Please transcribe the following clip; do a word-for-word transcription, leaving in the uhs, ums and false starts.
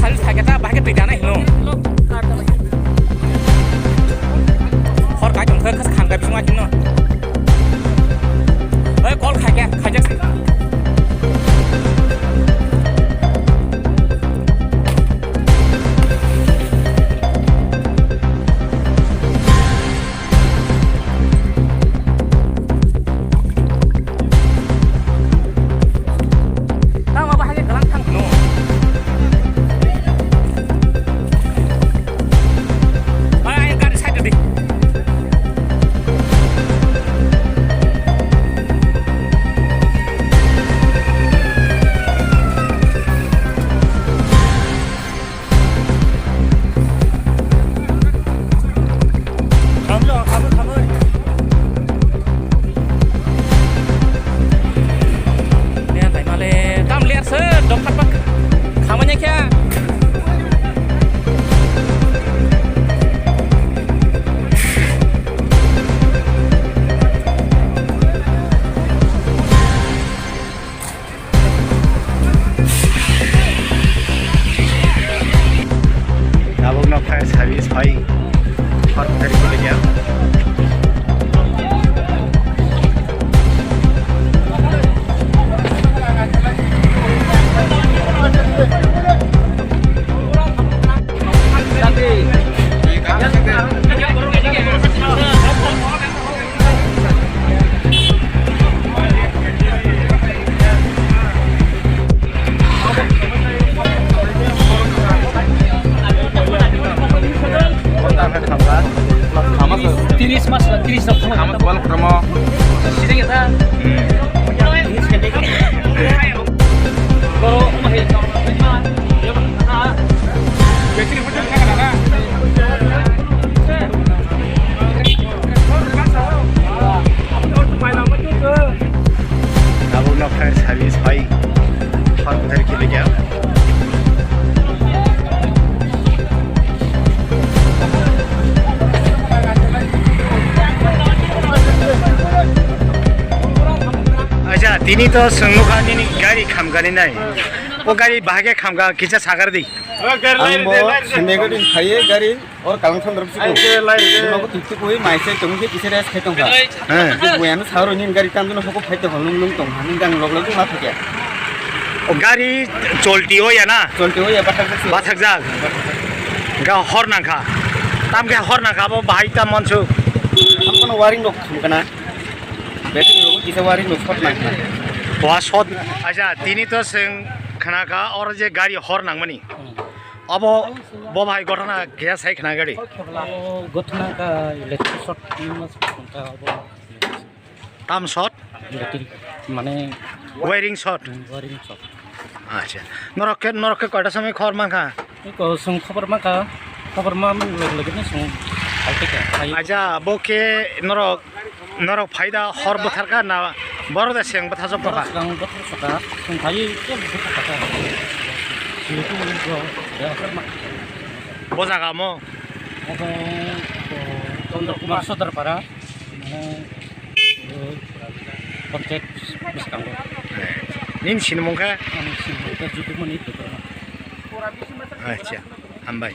Ani sakhe ta bahai khe twi danai hino. Hor kai tongkha khas khan kai bising ma hino. Oi, call khai khe, khai jak. Tamo bahai khe galang thang hino. Ai, ai, gari side di. Khamlo, khamlo, khamlo. Ler lai male, tam ler se, dok khat bak. Khamanya kya? Tabukno fire service phai, hor phai rikha. Tiris mas, tiris rok thangma. Thangma bol kotorma. Sida ya ta. Hmm. Tiris kende. Boro, oh, hey. Tabukno fire service phai, hor kwthar khe lekha. Acha, tini to chwng nukha nini gari khamkani nai. O gari bahai khe khamkha, kisa sakar di. Ang bo Sendegadi phaiye gari. Or kalang thang rok siko. Ai, ke lai re. Nogo tik tik hui mai se tong ke kise rest khai tong kha. He. Ke buyan sa ro nin gari tam jeno hoko phai tong lung lung tong. Nin gang log log ma thake. O gari cholti ho ya na? Cholti ho ya, bathak jak. Bathak jak. Ga hor nang kha. Tam ke hor nang kha bo bahai tam monsu. Am kono waring rok khum kana. Battery rok kisa waring rok short nang kha. Wa short. Acha, tini to seng khana kha or je gari hor nang mani. Obo, bo bahai ghotona keha sai khna gari. O ghotona ka electric short ni mas khna ka obo. Tam short? Electric, mane wiring short? Hmm, wiring short. Acha. Norok khe, norok khe koita samay khobor mankha? Eko sung khobor mankha. Khobor ma log log ni sung. Alte ka. Acha, bo khe norok Norok phaida hor bwtharkha na borok da seng bwthajak tongkha? Borok seng bwthajak tongkha, seng phaiwi khe bwthajak tongkha. Jihetu bo, bo jaga mo? Obo, o, Chandra Kumar Sodar Para, mane, o, panchayat bwskango. Nini sinimung khe? Ani sinimung khe Judumani Debbarma. Acha, hambai.